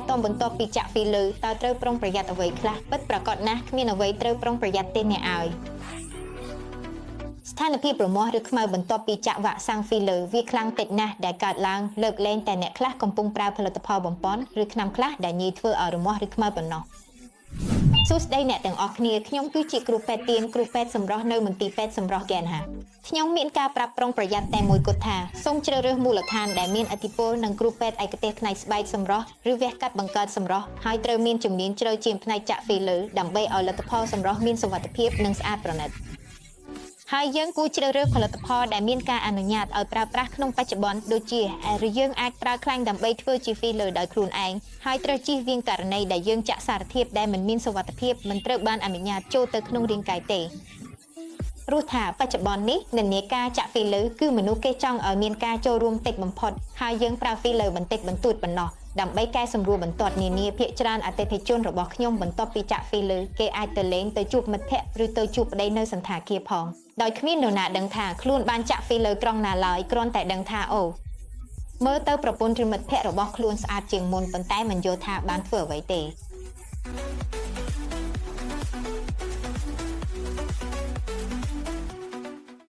ទាំបន្ទាប់ពីចាក់ filler តើត្រូវប្រុងប្រយ័ត្នអ្វីខ្លះពិតប្រាកដណាស់គ្មានអ្វីត្រូវប្រុងប្រយ័ត្នទេអ្នកឲ្យស្ថានភាពរមាស់ឬខ្មៅបន្ទាប់ពីចាក់វ៉ាក់សាំង filler វាខ្លាំងតិចណាស់ដែលកើតឡើងលើកលែងតែអ្នកខ្លះកំពុងប្រើផលិតផលបំប៉នឬថ្នាំខ្លះដែលងាយធ្វើឲ្យរមាស់ឬខ្មៅប៉ុណ្ណោះសួស្តីអ្នកទាំងអស់គ្នាខ្ញុំគឺជាគ្រូពេទ្យទៀនគ្រូពេទ្យសម្រស់នៅមន្ទីរពេទ្យសម្រស់ហ្គេនហាខ្ញុំមានការប្រាប់ប្រុងប្រយ័ត្នតែមួយគត់ថាសូមជ្រើសរើសមូលដ្ឋានដែលមានឥទ្ធិពលនិងគ្រូពេទ្យឯកទេសផ្នែកស្បែកសម្រស់ឬវះកាត់បង្កើតសម្រស់ហើយត្រូវមានជំនាញជ្រៅជាងផ្នែកចាក់ filler ដើម្បីឲ្យលទ្ធផលសម្រស់មានសុវត្ថិភាពនិងស្អាតប្រណិត ហើយយើងគួរជ្រើសរើសផលិតផលដែលមានការអនុញ្ញាតឲ្យប្រើប្រាស់ក្នុងបច្ចុប្បន្នដូចជាឬយើងអាចប្រើខ្លាញ់ដើម្បីធ្វើជា filler ដោយខ្លួនឯងហើយត្រូវជៀសវាងករណីដែលយើងចាក់សារធាតុដែលមិនមានសុវត្ថិភាពមិនត្រូវបានអនុញ្ញាតចូលទៅក្នុងរាងកាយទេព្រោះថាបច្ចុប្បន្ននេះនិន្នាការចាក់ filler គឺមនុស្សគេចង់ឲ្យមានការចូលរួមតិចបំផុតហើយយើងប្រើ filler បន្តិចបន្តួចប៉ុណ្ណោះដើម្បីកែសម្រួលបន្ទាត់នានាភាគច្រើនអតិថិជនរបស់ខ្ញុំបន្ទាប់ពីចាក់ filler គេអាចទៅលេងទៅជួបមិត្តភ័ក្តិឬទៅជួបប្តីនៅសណ្ឋាគារផងដោយគ្មាននរណាដឹងថាខ្លួនបានចាក់ filler ត្រង់ណាឡើយគ្រាន់តែដឹងថាអូមើលទៅប្រពន្ធឬមិត្តភ័ក្តិរបស់ខ្លួនស្អាតជាងមុនប៉ុន្តែមិនយល់ថាបានធ្វើអ្វីទេ។